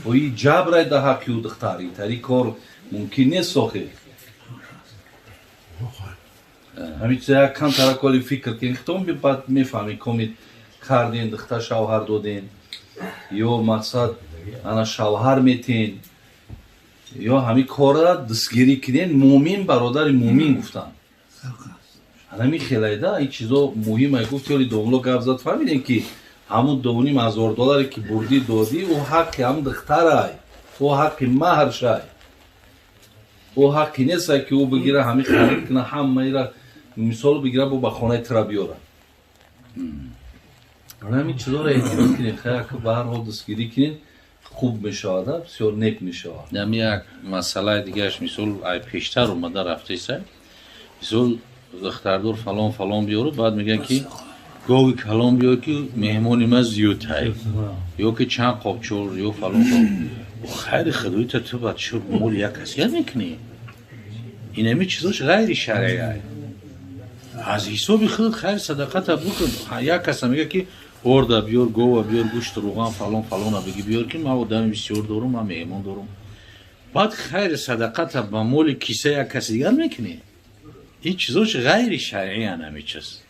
Ои ҷабрай да ҳаққи ӯ духтар, итари кор мумкин нест охир. Ҳамин чиза як камтара коли фикр кунед, хитом баъд мефаҳмед, комид карден, духтар шавҳар доден, ё мақсад ана шавҳар метен, ё ҳамин корра дастгирӣ кунен. Муъмин бародари муъмин гуфтанд. Ҳамин хелайда ин чизо муҳим ай. Гуфт ёли домло гап зад, фаҳмидем ки ҳамун 2,5 ҳазор долларе ки бурдӣ додӣ, ӯ ҳаққи ҳамун духтарай, ӯ ҳаққи маҳршай, ӯ ҳаққи нестай ки ӯ бигира, ҳамин харид куна, ҳамаира мисол бигира, бо ба хонаи тира биёра. Ҳамин чизоро эҳтиёт кунед, хаяк ба ҳар ҳол дастгирӣ кунед, хуб мешавад, бисёр нек мешавад. Ами як масъалаи дигааш, мисол, ай пештар омада рафтеса, мисол, духтардор фалон фалон биёру, баъд мегӯянд ки гови калон биёр, ки меҳмони ма зиёдтай, ё ки чанд қопчор, ё фалон. Хайри худоита, ту ба чӣ моли як касият мекунӣ? Инами чизош ғайри шаръия. Аз ҳисоби худат хайр садақата букун. Як каса мега ки орда биёр, гова биёр, гӯшт, руған, фалон фалона биги биёр, ки ман одами бисёр дорум, ман меҳмон дорум. Баъд хайри садақата ба моли киса як каси дигар мекунӣ. Ин чизош ғайри шаръиян ҳами чиз.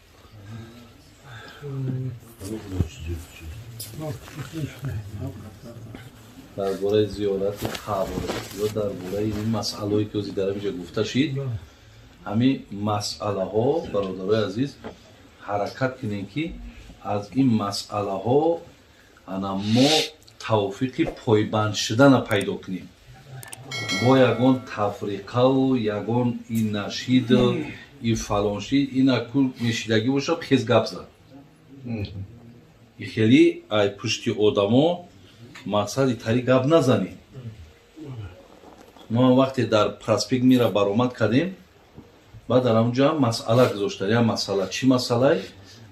Дар бораи зиёрати қабр ё дар бораи ин масъалое ки ҳозир дар ҳаминҷа гуфта шид, ҳамин масъалаҳо, бародарои азиз, ҳаракат кунем ки аз ин масъалаҳо ана мо тавфиқи пойбанд шудана пайдо кунем. Мо ягон тафриқаву ягон ин нашиду ин фалон шид, ина ку мешидагӣ бошад, хез гап зад. И хеле ай пушти одамо мақсади тари гап назанем. Мо вақте дар проспект Мира баромад кардем, баъд дар ҳамунҷо масъала гузошта. Як масъала, чӣ масъалае?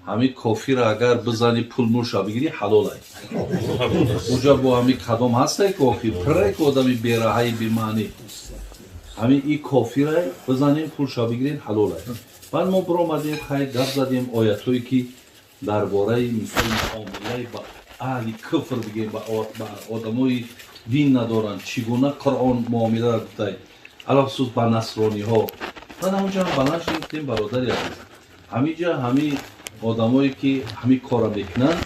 Ҳамин кофира агар бизани, пул мулша бигирӣ, ҳалолай. Уҷа бо ҳамин кадом ҳастай кофир пирре ки одами бераҳаи бемаънӣ, ҳамин и кофирай бизанем, пулша бигирем, ҳалолай. Баъд мо биромадем, хайр, гап задем, оятҳое ки дар бораи мисол муомилаи ба аҳли куфр бигем, ба одамои дин надоранд, чӣ гуна Қуръон муомиларо гуфтай, алахусус ба насрониҳо. Баъд ҳамунҷа ҳам баланд шудем, гуфтем: бародари азиз, ҳаминҷа ҳамин одамое ки ҳамин корро мекунанд,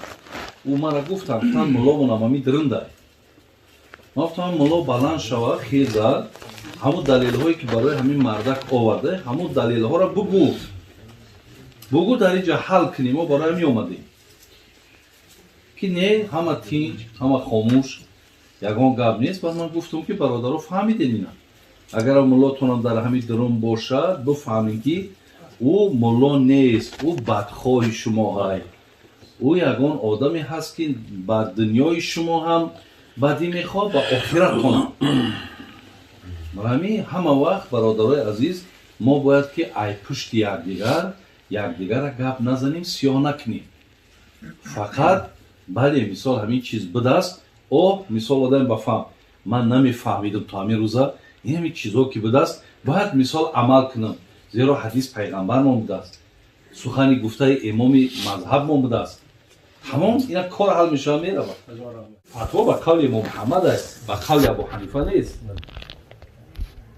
ӯ мара гуфтам, гуфтам мулломонам ҳамин дириндай. Ман гуфтам мулло баланд шава, хеза, ҳамун далелҳое ки барои ҳамин мардак оварда, ҳамун далелҳоро бугӯ, бугӯ, дар инҷа ҳал кунем, мо барои ҳамин омадем. Ки не, ҳама тинҷ, ҳама хомӯш, ягон гап нест. Баъд ман гуфтам ки бародаро, фаҳмидем ина, агар муллотонам дар ҳамин дурун бошад, бифаҳмем ки ӯ мулло нест, ӯ бадхоҳи шумо ҳай, ӯ ягон одаме ҳаст ки ба дунёи шумо ҳам бадӣ мехоҳад, ба охиратонам. Барои ҳама вақт, бародарои азиз, мо бояд ки ай пушти якдигар якдигарра гап назанем, сиёҳ накунем. Фақат бале, мисол, ҳамин чиз будааст. О, мисол, одаме ба фаҳм, ман намефаҳмидам то ҳамин рӯза, ин ҳамин чизҳо ки будааст, бояд мисол амал кунам, зеро ҳадис пайғамбармон будааст, сухани гуфтаи имоми мазҳабмон будааст. Тамом, ина кор ҳал мешавад, меравад. Фатво ба қавли имом Муҳаммад аст, ба қавли Абу Ҳанифа нест.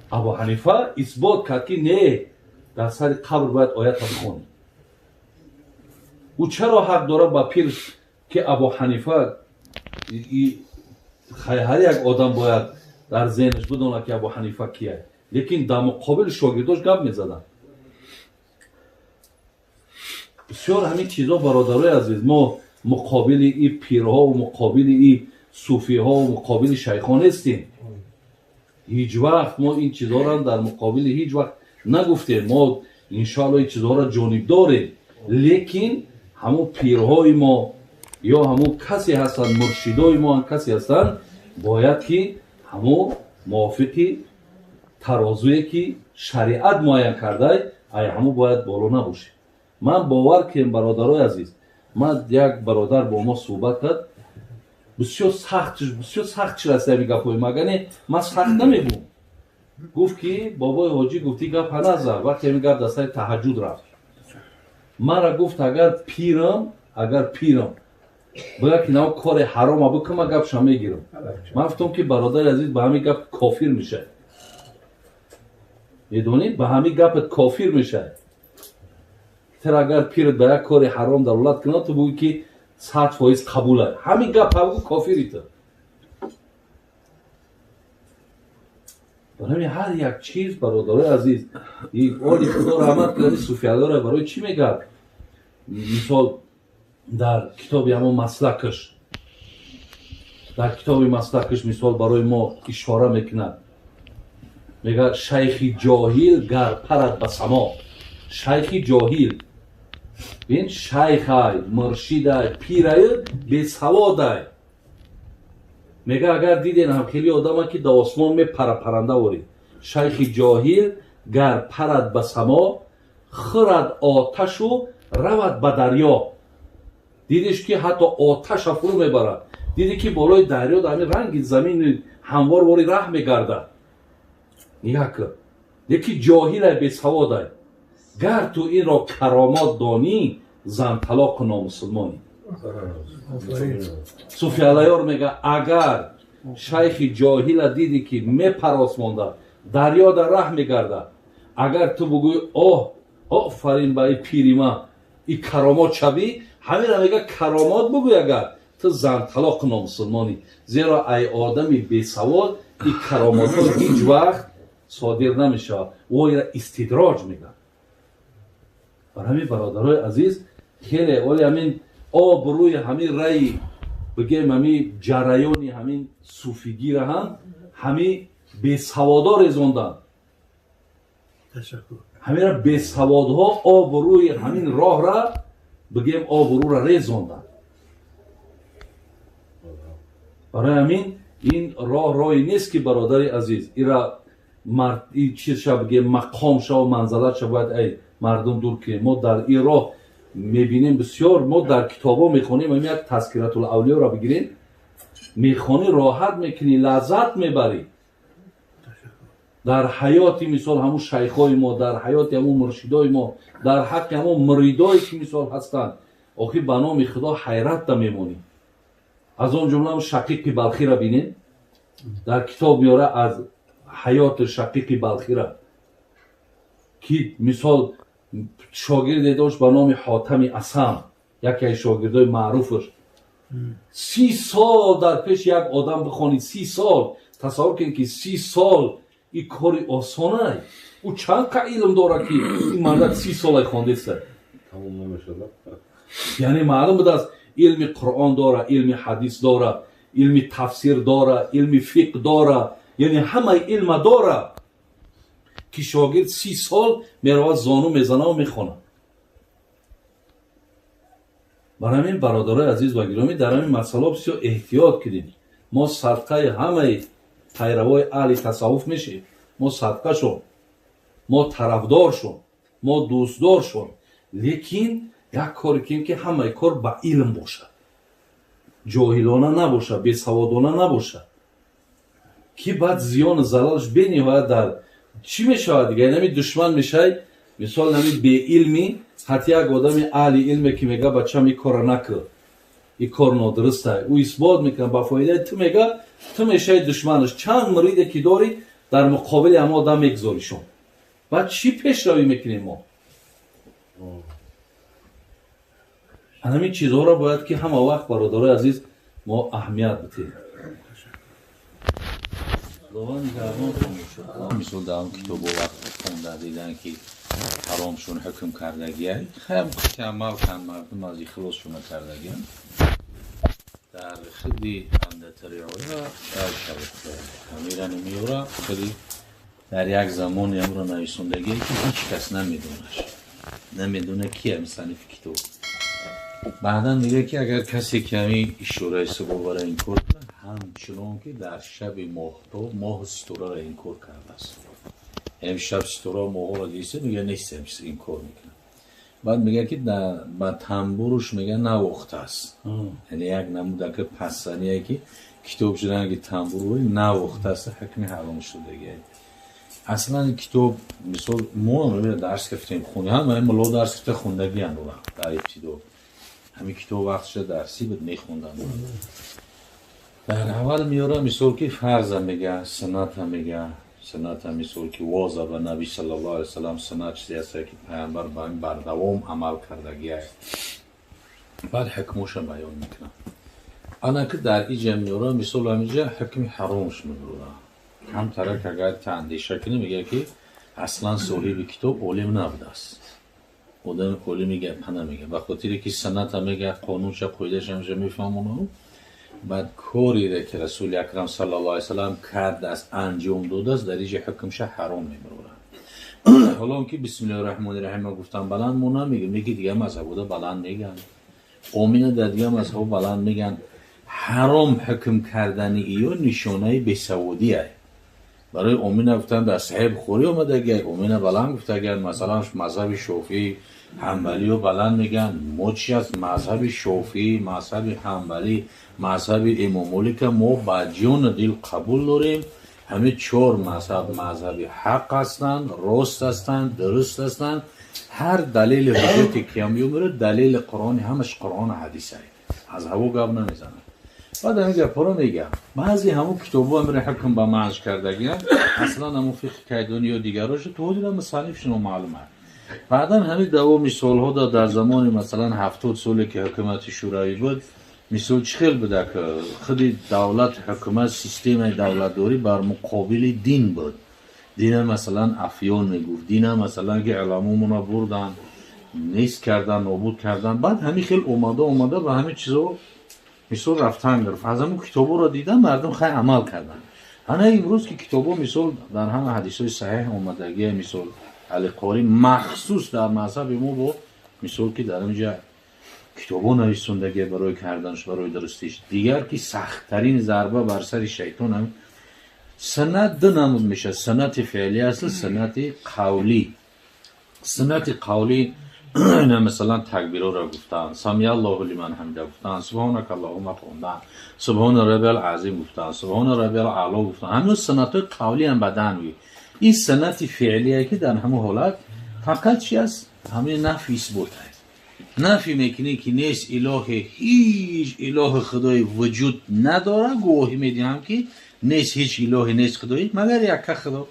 Абу Ҳанифа исбот кард ки не, дар сари қабр бояд оята бихонӣ. Ӯ чаро ҳақ дорад ба пир ки Абу Ҳанифа? Ҳар як одам бояд дар зеҳнаш бидонад ки Абу Ҳанифа кия, лекин дар муқобили шогирдош гап мезаданд. Бисёр ҳамин чизо, бародарои азиз, мо муқобили и пирҳову муқобили и суфиҳову муқобили шайхҳо нестем. Ҳеҷ вақт мо ин чизҳоро дар муқобили ҳеҷ вақт нагуфтем. Мо иншоалло ин чизҳоро ҷонибдорем, лекин ҳамун пирҳои мо ё ҳамун касе ҳастанд, муршидои мо касе ҳастанд, бояд ки ҳамун мувофиқи тарозуе ки шариат муайян кардай, ай ҳамун бояд боло набошем. Ман бовар кунем, бародарои азиз, ман як бародар бо мо суҳбат кард, бисёр сахт, бисёр сахт чираст ҳамин гапҳои ма, агар не ман сахт намегӯм. Гуфт ки бобои ҳоҷӣ гуфти гап ҳаназа, вақте ҳамин гап дар сари таҳаҷҷуд рафт, мара гуфт: агар пирам, агар пирам Бигӯ ки нав кори ҳарома бикун, ман гапша мегирам. Ман гуфтам ки бародари азиз, ба ҳамин гап кофир мешавад. Медонӣ, ба ҳамин гапат кофир мешавад. Тар агар пират ба як кори ҳаром далолат кунад, ту бугӯ ки 100% қабул аст. Ҳамин гап ҳабгӯ, кофири ту. Барои ҳар як чиз, бародарои азиз, оли Худо раҳмат кунад, суфиядора барои чӣ мегӯяд? Мисол, дар китоби ҳамон маслакаш, дар китоби маслакаш мисол барои мо ишора мекунад. Мегӯяд шайхи ҷоҳил гар парад ба само. Шайхи ҷоҳил, бин, шайхай, муршидай, пирай, бесаводай. Мега агар диден ҳам хеле одама ки да осмон мепара, паранда ворид. Шайхи ҷоҳил гар парад ба само, хӯрад оташу равад ба дарё. Дидиш ки ҳатто оташа фурӯ мебарад. Диди ки болои дарё дар ҳамин ранги замини ҳамвор вори раҳ мегардад. Нигоҳ кун, леки ҷоҳилай, бесаводай. Гар ту инро каромот донӣ, зан талоқу номусулмонӣ. Суфи Аллаёр мега агар шайхи ҷоҳила дидӣ ки мепаросмонда, дарё дар раҳ мегардад, агар ту бугӯӣ оҳ, офарин ба и пири ман, и каромот шавӣ, ҳамина мега каромот бугӯй, агар ту зан талоқу номусулмонӣ. Зеро ай одами бесавод и каромотҳо ҳеҷ вақт содир намешавад. Ӯ ира истидроҷ мегӯяд. Бар ҳамин бародарои азиз, хеле оли ҳамин обрӯи ҳамин раи бигем, ҳамин ҷараёни ҳамин суфигира ҳам ҳамин бесаводо резонданд. Ҳамира бесаводҳо обрӯи ҳамин роҳра бигем, обрӯра резонданд. Барои ҳамин ин роҳ роҳе нест ки бародари азиз ира чизша бигем, мақомша манзалатша бояд ай мардум дур кунем. Мо дар ин роҳ мебинем бисёр, мо дар китобҳо мехонем, ҳамин як Тазкиратул авлиёро бигирем, мехонӣ, роҳат мекунӣ, лаззат мебарӣ. Дар ҳаёти мисол ҳамун шайхҳои мо, дар ҳаёти ҳамун муршидои мо, дар ҳаққи ҳамун муридое ки мисол ҳастанд, охир ба номи Худо ҳайратда мемонӣ. Аз он ҷумла Шақиқи Балхира бинем, дар китоб меора аз ҳаёти Шақиқи Балхира ки мисол шогирде дошт ба номи Ҳотами Асам, яке аз шогирдои маъруфаш. 30 сол дар пеши як одам бихонӣ, 30 сол. Тасаввур кунед ки 30 сол ин кори осонай. Ӯ чанд қа илм дорад ки ин мардак 30 солай хондеста. Яъне маълум будааст, илми Қуръон дора, илми ҳадис дора, илми тафсир дора, илми фиқҳ дора, яъне ҳамаи илма дора ки шогирд 30 сол меравад, зону мезанаву мехонад. Бар ҳамин бародарои азиз ва гиромӣ, дар ҳамин масъалаҳо бисёр эҳтиёт кунем. Мо садқаи ҳамаи пайравои аҳли тасаввуф мешавем, мо садқашон, мо тарафдоршон, мо дӯстдоршон, лекин як коре кунем ки ҳамаи кор ба илм бошад, ҷоҳилона набошад, бесаводона набошад, ки баъд зиёну залалаш бениҳоят дар чӣ мешавад дига. Нами душман мешавад, мисол нами беилмӣ, ҳатто як одами аҳли илме ки мега бачам ин корро накун, ин кор нодуруст аст, ӯ исбот мекунад ба фоидаи ту, мега ту мешавӣ душманаш. Чанд муриде ки дорӣ дар муқобили ҳама одам мегузоришон. Баъд чӣ пешравӣ мекунем мо? Ҳамин чизҳоро бояд ки ҳама вақт бародарои азиз мо аҳамият бидиҳем. Мисол дар он китобо вақт хонда дидан ки ҳаромшон ҳукм кардагиай, хаям қити амал кан мардум аз ихлосшона кардагиан. Дар худи андатариоя амира намеёра, худи дар як замоне амро нависондагие ки ҳеҷ кас намедонаш, намедона ки ам санифи китоб. Баъдан мегӯяд ки агар касе ки ҳамин ишораи субовара инкор кунад, ҳамчунон ки дар шаби моҳтоб моҳу ситораро инкор кардааст. Яъне шаб ситора моҳҳоро диста, мегӯяд нест, инкор мекунад. Баъд мегӯяд ки ба тамбуруш мегӯяд навохтааст. Яъне як намудака пассание ки китоб шудан ки тамбур навохтааст, ҳукми ҳаром шудагиа. Аслан китоб мисол мо дарс гирифтем, хунда, ҳама мулло дарс гирифта хондагианд дар ибтидо. Ҳамин китоб вақтша дарсӣ буд, мехондам. Дар аввал меёра мисол ки фарза мега, сунната мега, сунната мисол ки воза ба наби саллаллоҳу алайҳи васаллам суннат чизе аст ки паямбар ба ин бардавом амал кардагиа. Баъд ҳукмоша баён мекунад. Ана ки дар иҷа меёра мисол ҳамиҷа ҳукми ҳаромш мебурад. Камтарак агар таандеша кунӣ мега ки аслан соҳиби китоб олим набудааст. Одами олими гапа намега. Ба хотире ки саната мега, қонунша, қоидаша ҳамеша мефаҳмонад. Баъд кореро ки расули акрам саллаллоҳу алайҳи васаллам кардааст, анҷом додааст, дар иҷа ҳукмша ҳаром мебарорад. Ҳоло он ки бисмиллоҳи раҳмони раҳим гуфтан баланд мо намегӯем, леки дигар мазҳабода баланд мегӯянд. Омина дар дигар мазҳабо баланд мегӯянд. Ҳаром ҳукм кардани иё нишонаи бесаводие. Барои омина гуфтан дар Саҳеҳи Бухорӣ омадагиай, омина баланд гуфтагианд, масалан мазҳаби Шофиӣ, ҳанбалиё баланд мегӯянд. Мо чи аст мазҳаби Шофиӣ, мазҳаби Ҳанбалӣ, мазҳаби Имом Молика мо ба ҷону дил қабул дорем. Ҳамин чор мазҳаб мазҳаби ҳақ ҳастанд, рост ҳастанд, дуруст ҳастанд. Ҳар далели ҳуҷҷате ки ҳам меомерад, далели Қуръони ҳамаш Қуръону ҳадис ай. Аз ҳаво гап намезанад. Баъд ҳамин гапҳоро мегӯям. Баъзе ҳамун китобҳо ҳамира ҳукм ба манъ кардагианд, аслан ҳамун фиқҳи кайдонӣ ё дигароша то ҳозир мусаннифш номаълум аст. Баъдан ҳамин давоми солҳо дар замони масалан 70 соле ки ҳукумати Шӯравӣ буд, мисол чӣ хел буда ки худи давлат, ҳукумат, системаи давлатдорӣ бар муқобили дин буд. Дина масалан афён мегуфт, дина масалан ки уламомона бурдан, нест кардан, нобуд кардан. Баъд ҳамин хел омада омада ба ҳамин чизо мисол рафтан гирифт. Аз ҳамун китобҳоро дидан мардум хай амал карданд. Ана имрӯз ки китобҳо мисол дар ҳама ҳадисҳои саҳеҳ омадагия, мисол Али Қорӣ махсус дар мазҳаби мо бо мисол ки дар инҷа китобҳо нависондагия барои карданш, барои дурустиш. Дигар ки сахттарин зарба бар сари шайтон ҳам суннат ду намуд мешавад. Суннати феълӣ аст, суннати қавлӣ. Суннати қавлӣ ина масалан такбирҳоро гуфтан, самиаллоҳу лиман ҳамида гуфтан, субҳонака аллоҳумма хондан, субҳона раббиял азим гуфтан, субҳона раббиял аъло гуфтан. Ҳамин суннатҳои қавлӣ ҳам бадан гӯй. Ин суннати феълие ки дар ҳамон ҳолат фақат чи аст? Ҳамин нафи исбот аст. Нафи мекунӣ ки нест илоҳе, ҳеҷ илоҳи худои вуҷуд надорад, гувоҳӣ медиҳам ки нест ҳеҷ илоҳе, нест худои магар якка худо.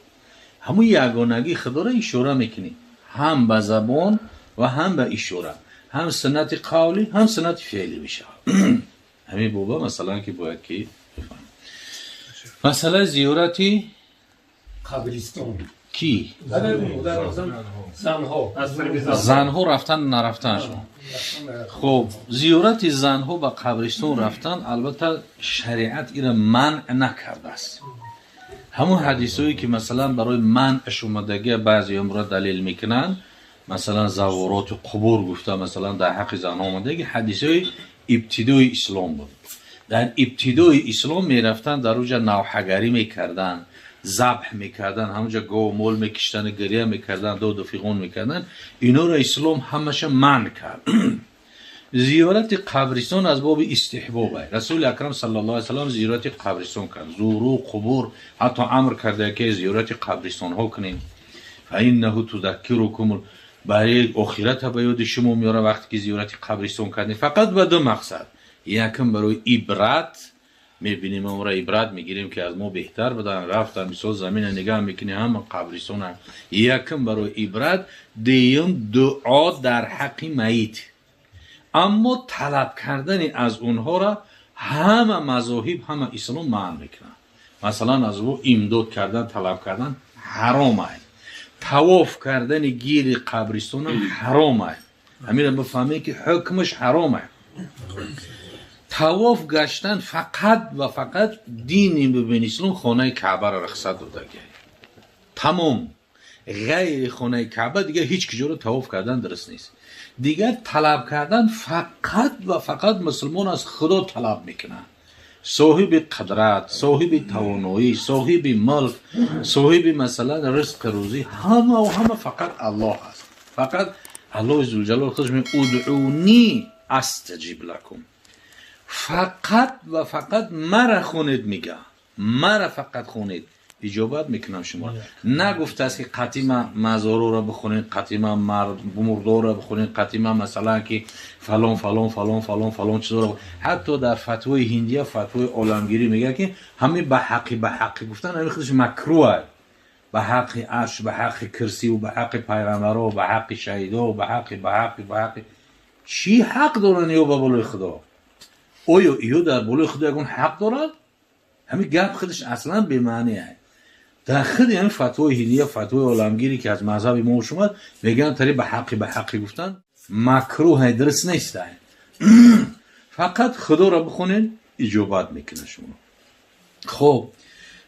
Ҳамун ягонагии худоро ишора мекунӣ ҳам ба забон ва ҳам ба ишора. Ҳам суннати қавлӣ, ҳам суннати феълӣ мешавад. Ҳамин боба масалан ки бояд ки бифаҳмем. Масъалаи зиёрати қабристон ки? Занҳо. Занҳо рафтан нарафтаншон. Хуб, зиёрати занҳо ба қабристон рафтан, албатта шариат ира манъ накардааст. Ҳамун ҳадисҳое ки масалан барои манъш омадагия баъзеёнро далел мекунанд, масалан завороти қубур гуфта, масалан дар ҳаққи занҳо омадаги ҳадисҳои ибтидои ислом буд. Дар ибтидои ислом мерафтанд, дар уҷа навҳагарӣ мекарданд, забҳ мекарданд, ҳамунҷа гов мол мекиштанд, гиря мекарданд, доду фиғон мекарданд. Инора ислом ҳамаша манъ кард. Зиёрати қабристон аз боби истиҳбоб ай. Расули акрам саллаллоҳу алайҳи васаллам зиёрати қабристон кард. Зуру қубур, ҳатто амр карда ки зиёрати қабристонҳо кунем. Фаиннаҳу тузаккирукум, барои охирата ба ёди шумо меорад вақте ки зиёрати қабристон кардем. Фақат ба ду мақсад. Якум барои ибрат, мебинем онро, ибрат мегирем ки аз мо беҳтар будан, рафтан, мисол замина нигаҳ мекунӣ, ҳама қабристон. Якум барои ибрат, дуюм дуо дар ҳаққи майит. Аммо талаб кардани аз онҳоро ҳама мазоҳиб, ҳама ислом манъ мекунанд. Масалан аз ӯ имдод кардан, талаб кардан ҳаром аст. Тавоф кардани гири қабристонам ҳаром аст. Ҳаминро бифаҳмед ки ҳукмаш ҳаром аст. Тавоф гаштан фақат ва фақат дини мубини ислом хонаи Каъбаро рухсат додагиа. Тамом. Ғайри хонаи Каъба дигар ҳеҷ куҷоро тавоф кардан дуруст нест. Дигар талаб кардан фақат ва фақат мусулмон аз Худо талаб мекунад. Соҳиби қудрат, соҳиби тавоноӣ, соҳиби мулк, соҳиби масалан ризқ рӯзӣ, ҳама ва ҳама фақат Аллоҳ аст. Фақат Аллоҳи зулҷалол худаш мегӯяд удъуни астаҷиб лакум. Фақат ва фақат мара хонед мега. Мара фақат хонед. Иҷобат мекунам шумо. Нагуфтааст ки қатима мазоруро бихонед, қатима мурдоро бихонед, қатима масалан ки фалон фалон фалон фалон фалон чизоро. Ҳатто дар фатвои ҳиндия, фатвои оламгирӣ мегӯяд ки ҳамин ба ҳаққи гуфтан ҳамин худаш макрӯҳ аст. Ба ҳаққи арш, ба ҳаққи кирсиву, ба ҳаққи пайғамбаро, ба ҳаққи шаҳидо, ба ҳаққи ба ҳаққи ба ҳаққи чӣ ҳақ доранд ё ба болои Худо? Оё ё дар болои Худо ягон ҳақ дорад? Ҳамин гап худаш аслан бемаъне аст. Дар худи ҳамин фатвои ҳиндия, фатвои оламгире ки аз мазҳаби мо шумад, мегӯянд тари ба ҳаққи гуфтан макрӯҳ дуруст нест. Фақат Худоро бихонед, иҷобат мекунад шумо. Хоб,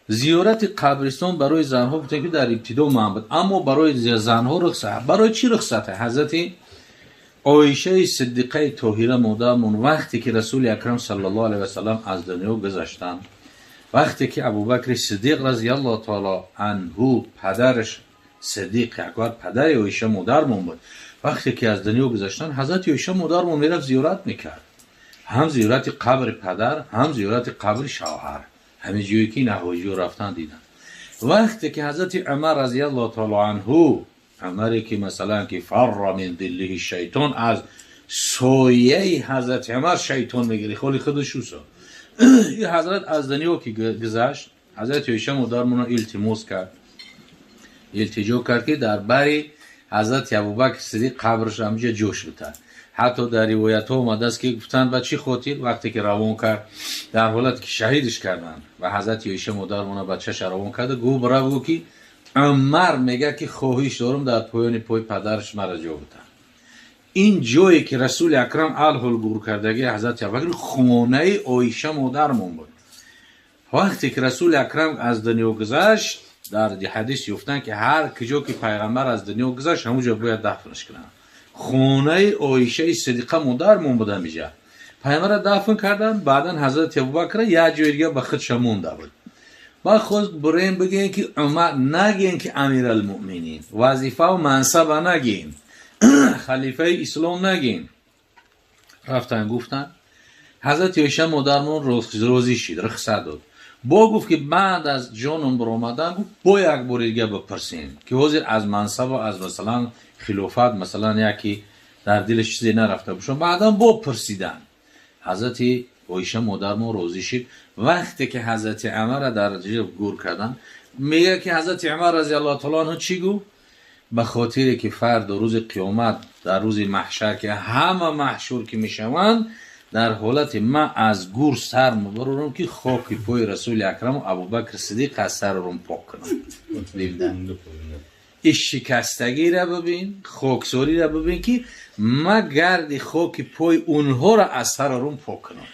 зиёрати қабристон барои занҳо гуфтем ки дар ибтидо манъ буд, аммо барои занҳо рухсат. Барои чӣ рухсат? Ҳазрати Оишаи Сиддиқаи Тоҳира модармон вақте ки Расули Акрам саллаллоҳу алайҳи васаллам аз дунё гузаштанд, вақте ки Абубакри Сиддиқ разияллоҳу таоло анҳу, падараш Сиддиқ акбар, падари Оиша модармон буд, вақте ки аз дунё гузаштанд, ҳазрати Оиша модармон мерафт зиёрат мекард. Ҳам зиёрати қабри падар, ҳам зиёрати қабри шавҳар. Ҳамин ҷое ки наҳоҷиё рафтан дидан. Вақте ки ҳазрати Умар разияллоҳу таоло анҳу, Умаре ки масалан ки фарра мин диллиҳи шайтон, аз сояи ҳазрати Умар шайтон мегирифт, холи худаш усо. Ин ҳазрат аз дунё ки гузашт, ҳазрати Оиша модармона илтимос кард, илтиҷо кард ки дар бари ҳазрати Абубакр Сиддиқ қабраш ҳамҷа ҷо шуда. Ҳатто дар ривоятҳо омадааст ки гуфтанд ба чӣ хотир вақте ки равон кард, дар ҳолате ки шаҳидиш карданд ва ҳазрати Оиша модармона бачаша равон карда, гуфт бирав гӯ ки Умар мегӯяд ки хоҳиш дорам дар поёни пои падараш мара ҷо бутад. Ин ҷое ки Расули Акрам алҳол гур кардагии ҳазрати Абубакр хонаи Оиша модармон буд. Вақте ки Расули Акрам аз дунё гузашт, дар ҳадис ёфтанд ки ҳар куҷо ки пайғамбар аз дунё гузашт, ҳамон ҷо бояд дафнаш кунанд. Хонаи Оишаи Сиддиқа модармон буд ҳамиҷа. Пайғамбарро дафн карданд, баъдан ҳазрати Абубакрро як ҷои дига ба худша монда буд. Баъд хост бурем бигӯем ки Умар нагӯем ки Амиралмуъминин, вазифаву мансаба нагӯем, халифаи ислом нагӯем. Рафтан гуфтанд, ҳазрати Оиша модармон розӣ шид, рухсат дод. Бо гуфт ки баъд аз ҷоном баромадан, гуфт бо як бори дига бипурсем ки ҳозир аз мансабу аз масалан хилофат масалан яке дар дилаш чизе нарафта бошад. Баъдан бо пурсиданд, ҳазрати Оиша модармон розӣ шид. Вақте ки ҳазрати Умарро дар гур карданд, мегӯяд ки ҳазрати Умар разияллоҳу таоло анҳу чӣ гуфт? Ба хотире ки фардо рӯзи қиёмат, дар рӯзи маҳшар ки ҳама маҳшур ки мешаванд, дар ҳолати ман аз гур сар мебарорам ки хоки пои Расули Акраму Абубакр Сиддиқ аз саррум пок кунам. Ин шикастагиро бибин, хоксориро бибин ки ма гарди хоки пои онҳоро аз саррум пок кунам.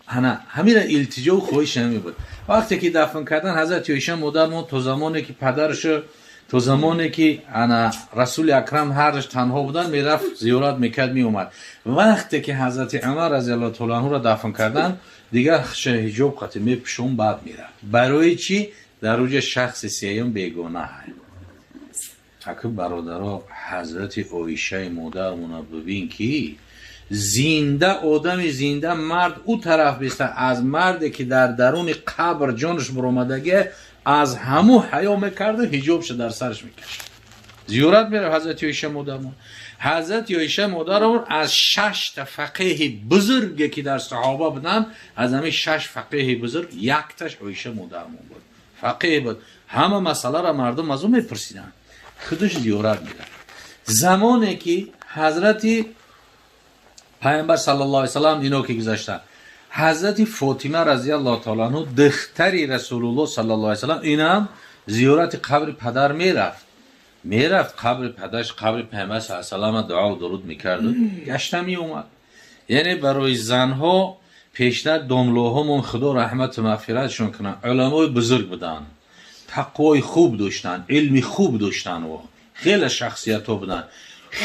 Ана ҳамира илтиҷоу хоҳиш ҳамин буд. Вақте ки дафн кардан, ҳазрати Оиша модармон то замоне ки падарашо, то замоне ки ана Расули Акрам ҳарш танҳо буданд, мерафт зиёрат мекард, меомад. Вақте ки ҳазрати Умар разияллоҳу таоло анҳуро дафн карданд, дигар ҳиҷоб қати мепӯшон, баъд мерафт. Барои чӣ? Дар уҷа шахси сеюм бегона ҳай. Аки бародаро, ҳазрати Оишаи модармона бибин ки зинда, одами зинда, мард ӯ тараф биста, аз марде ки дар даруни қабр ҷонаш баромадагия, аз ҳаму ҳаё мекарду ҳиҷобша дар сараш мекашид. Зиёрат мерав ҳазрати Оиша модармон. Ҳазрати Оиша модарамон аз шашта фақеҳи бузурге ки дар саҳоба буданд, аз ҳамин шаш фақеҳи бузург якташ Оиша модармон буд. Фақеҳ буд, ҳама масъаларо мардум аз ӯ мепурсиданд, худаш зиёрат мерафт. Замоне ки ҳазрати пайғамбар саллаллоҳу алайҳи васаллам ино ки гузаштанд, ҳазрати Фотима разияллоҳу таоло анҳу, духтари Расулуллоҳ саллаллоҳу алайҳи васаллам, инам зиёрати қабри падар мерафт, қабри падараш, қабри пайғамбар саллаллоҳу алайҳи васаллама дуову дуруд мекарду гашта меомад. Яъне барои занҳо пештар домлоҳомон, Худо раҳмату мағфиратшон кунанд, уламои бузург буданд, тақвои хуб доштанд, илми хуб доштанд, хеле шахсиятҳо буданд.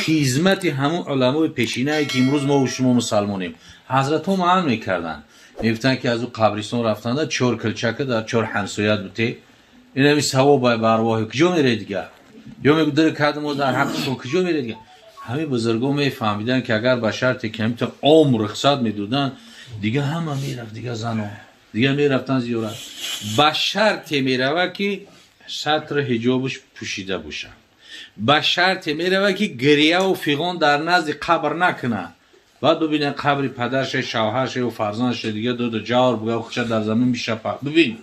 Хизмати ҳамун уламои пешинае ки имрӯз мо шумо мусалмонем, ҳазратҳо маън мекарданд, мегуфтанд ки аз ӯ қабристон рафтанда чор килчака дар чор ҳамсоят буте, инами савоб ба арвоҳи куҷо мере дига, ё мегу дир кардам дар ҳаққашон куҷо мере дига. Ҳамин бузургон мефаҳмиданд ки агар ба шарте ки ҳамита ом рухсат медоданд, дига ҳама мерафт, дига занон. Дига мерафтан зиёрат. Ба шарте мерава, ки сатр ҳиҷобаш пӯшида боша. Ба шарте мерава, ки гирьяву фиғон дар назди қабр накуна. Баъд бибинед қабри падарша, шавҳарша ё фарзандша дига дода ҷавр буга, худша дар замин бишапа. Бибин,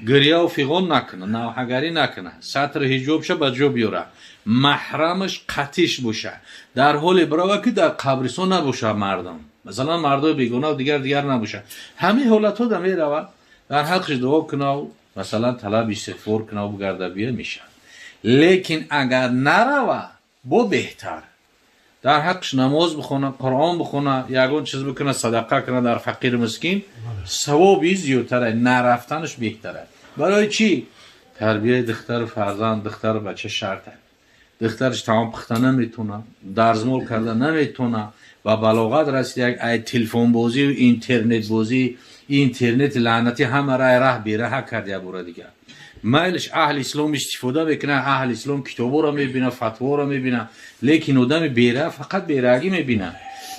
гирьяву фиғон накуна, навҳагарӣ накуна, сатр ҳиҷобша ба ҷо биёра, маҳрамаш қатиш боша. Дар ҳоле бирава, ки дар қабристон набоша мардам, масалан мардои бегона дигар дигар набоша. Ҳамин ҳолатҳо да мерава, дар ҳаққиш дуо кунав, масалан талаби истиғфор кунав, бугарда бия мешавад. Лекин агар нарава, бо беҳтар дар ҳаққиш намоз бихона, Қуръон бихона, ягон чиз бикуна, садақа куна дар фақиру мискин, савоби зиёдтара. Нарафтанаш беҳтара. Барои чӣ? Тарбияи духтару фарзанд, духтару бача шарта. Духтараш таом пухта наметона, дарзмол карда наметона, ба балоғат расида, як ай телефонбозию интернетбозӣ, интернети лаънатӣ ҳама рай раҳ бераҳа кард. Я бора дигар майлиш аҳли ислом истифода мекунад, аҳли ислом китоборо мебина, фатворо мебина, лекин одами бера фақат берагӣ мебина.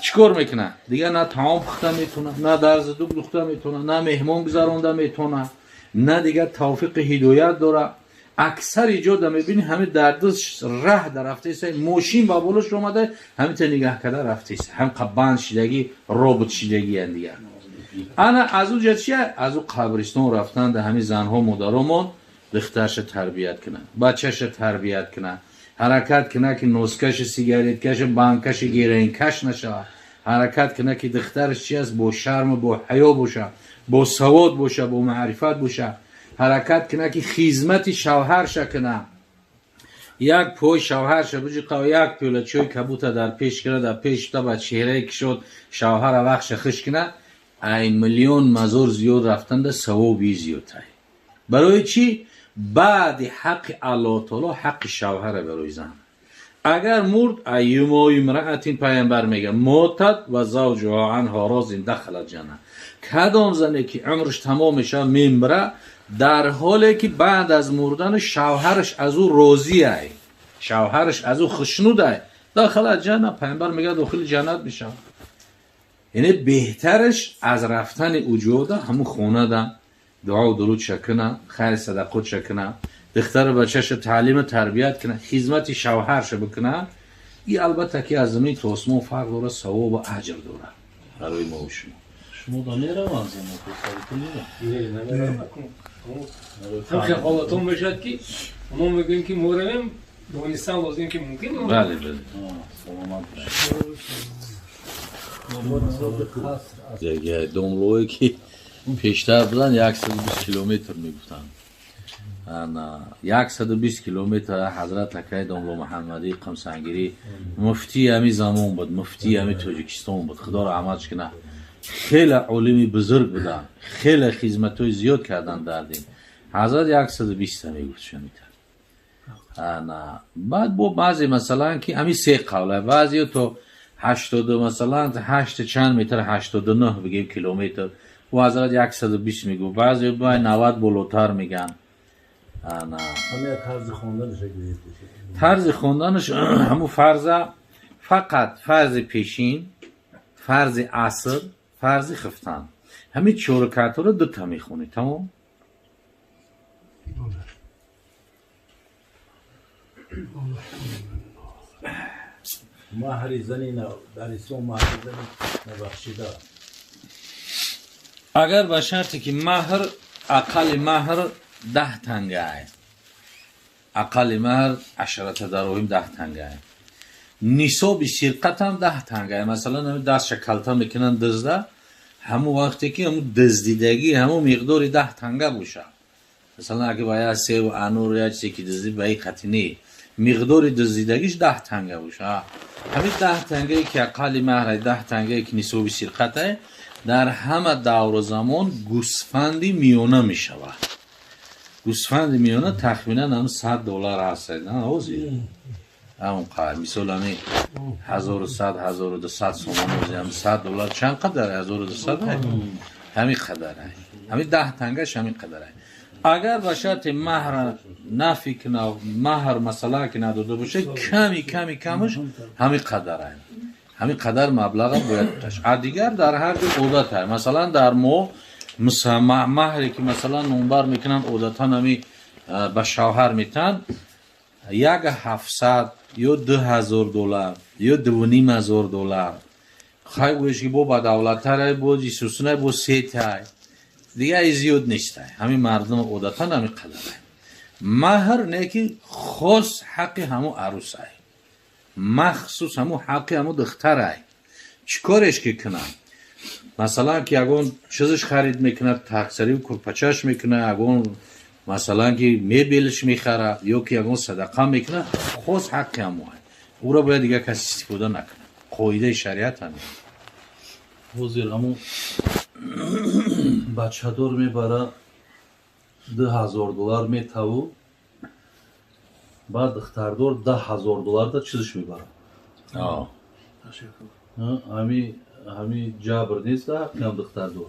Чӣ кор мекунад? Дигар на таом пухта метона, на дарзи дуг духта метона, на меҳмон гузаронда метона, на дигар тавфиқи ҳидоят дора. Аксари ҷода мебини, ҳами дар даст раҳ да рафтеса, мошин ба болош омада, ҳамита нигаҳ карда рафтеса, ҳам банд шидагӣ, робот шидагиян дигар. Ана аз ӯ ҷа чия? Аз ӯ қабристон рафтан да ҳамин занҳо, модаромон духтарша тарбият кунад, бачаша тарбият кунад, ҳаракат кунад, ки носкаши, сигареткаши, банкаши героинкаш нашавад. Ҳаракат кунад, ки духтараш чи аст, бо шарму бо ҳаё боша, бо савод боша, бо маърифат боша. Ҳаракат кунад, ки хизмати шавҳарша кунад. Як пой шавҳарша биҷиқа, як пиёла чой кабута дар пеш кунад, дар пеш та ба чеҳраи кишод шавҳара вақша хиш кунад. Ай миллион мазор зиёд рафтанда савоби зиёдтай. Барои чӣ? Баъди ҳаққи Аллоҳ таоло ҳаққи шавҳара барои зан. Агар мурд, أيما امرأة, пайғамбар мега, ماتت وزوجها عنها راض دخلت الجنة. Кадом зане ки умрш тамом мешавад, мемира, дар ҳоле ки баъд аз мурдани шавҳараш аз ӯ розиай, шавҳараш аз ӯ хушнудай, دخلت الجنة, пайғамбар мега, дохили ҷаннат мешавад. Яъне беҳтараш аз рафтани уҷода ҳамун хонада дуо дурудша куна, хайри садақотша куна, духтару бачаша таълиму тарбият куна, хизмати шавҳарша бикуна. И албатта ки аз замин то осмон фарқ дорад, савобу аҷр дорад барои мо шумо. Шумо да мераванд зано, писаритон мераванд? Не, намераванд. Ҳам хел ҳолатҳо мешавад, ки оно мегӯем, ки мо равем, донистан лозим, ки мумкин. Бале, бале. Саломат бошед. Домлое ки пештар буданд, 120 километр мегуфтанд. 120 километр. Ҳазрат акай домло Муҳаммадӣ Қамсангирӣ муфтии ҳами замон буд, муфтии ҳами Тоҷикистон буд, Худо раҳматш кунад. Хеле олими бузург буданд, хеле хизматҳои зиёд карданд дар дин. Ҳазрат 120-та мегуфт шунита. Баъд бо баъзе, масалан, ки ҳами се қавла, баъзеё то 80, масалан, ҳашта чанд метр, 89 бигем километр, ӯ ҳазрат 120 мегуфт, баъзе бай 90 болотар меган. Тарзи хонданаш ҳамун фарза, фақат фарзи пешин, фарзи аср, фарзи хифтан, ҳамин чор ракатҳоро дута мехонӣ, тамом. Маҳри зани дар ислом, маҳри зани набахшида? Агар ба шарте ки маҳр, ақалли маҳр 10 тангай, ақалли маҳр عشرة دراهم 10 тангай, нисоби сирқатам 10 тангай. Масалан, ҳами дастша калта мекунанд дизда, ҳамун вақте ки ҳамун диздидагӣ ҳамун миқдори 10 танга бошад. Масалан, агар ба як севу анор, як чизе ки диздӣ, ба ин қатъи не, миқдори дуздидагиш 10 танга боша. Ҳамин 10 тангае ки ақалли маҳрай, 10 тангае ки нисоби сирқатай, дар ҳама давру замон гӯсфанди миёна мешавад. Гӯсфанди миёна тахминан ҳам 100 доллар ҳаст ҳозир, ҳамон қадр. Мисол, ҳами 1100, 1200 сомон ҳозир, ҳами 100 доллар чанд қадар? 1200, ҳамин қадар, ҳамин 10 тангаш ҳамин қадар. Агар ба шарти маҳр нафи куна, маҳр масъала ки надода боша, ками ками камаш ҳамин қадар, ҳамин қадар маблаға бояд таш. А дигар дар ҳар ҷо одат ҳай. Масалан, дар мо Маҳре ки масалан номбар мекунанд, одатан ҳами ба шавҳар метаҳанд 1700 ё $2000 ё $2500. Хай гӯеш ки бо ба давлаттарай, бо ҷисусунай, бо сетай, дига зиёд нестай. Ҳамин мардум одатан ҳамин қадарай. Маҳр не ки хос ҳаққи ҳамун арӯсай, махсус ҳамун ҳаққи ҳамун духтарай. Чӣ кореш ки кунад? Масалан, ки ягон чизаш харид мекунад, тақсарию курпачаш мекунад, ягон масалан ки мебелш мехарад ё ки ягон садақа мекунад, хос ҳаққи ҳамоай. Ӯро бояд дигар кас истифода накунад. Қоидаи шариат ҳамин. Ҳозир ҳамун бачадор мебара, $2000 метаву, баъд духтардор $10,000 да чизаш мебара. Ҳами ҷабр нест да ҳаққиам духтардор?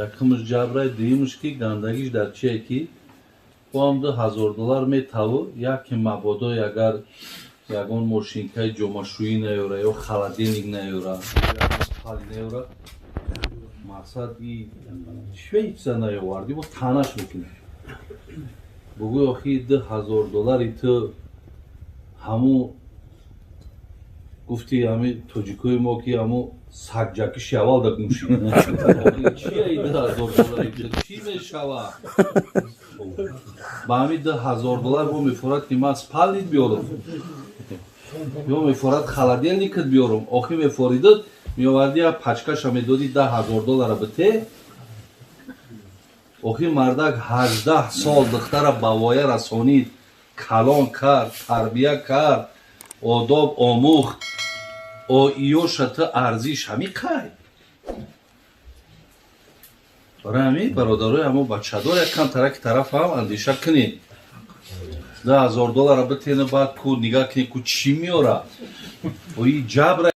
Якумш ҷабрай, дуюмш ки гандагиш дар чие ки боам $2000 метаву, яке мабодо агар ягон мошинкаи ҷомашӯӣ наёра ё холодильник наёра, пали наёра, мақсад и чӣ чиза наёвардӣ, бо таънаш мекунад. Бугӯй, охи $2000 ту ҳамун гуфти ҳами тоҷикои мо ки ҳамун сагҷакиши аввал да гум шид. Чия и $2000 ту чӣ мешава? Ба ҳамин $2000 бо мефорад ки ман спальник биёрам ё мефорад холодильникат биёрам. Охи мефоридад, меоварди, я пачкаша медоди, $10,000 бите. Охи мардак 18 сол духтара ба воя расонид, калон кард, тарбия кард, одоб омӯхт. Оиёша ту арзиш ҳами қай? Барои ҳамин, бародарои, ҳамо бачадор якам тараки тарафам андеша кунед. $2000 битена, баъд ку нигаҳ кунед, ку чӣ меёра. Ои ҷабра.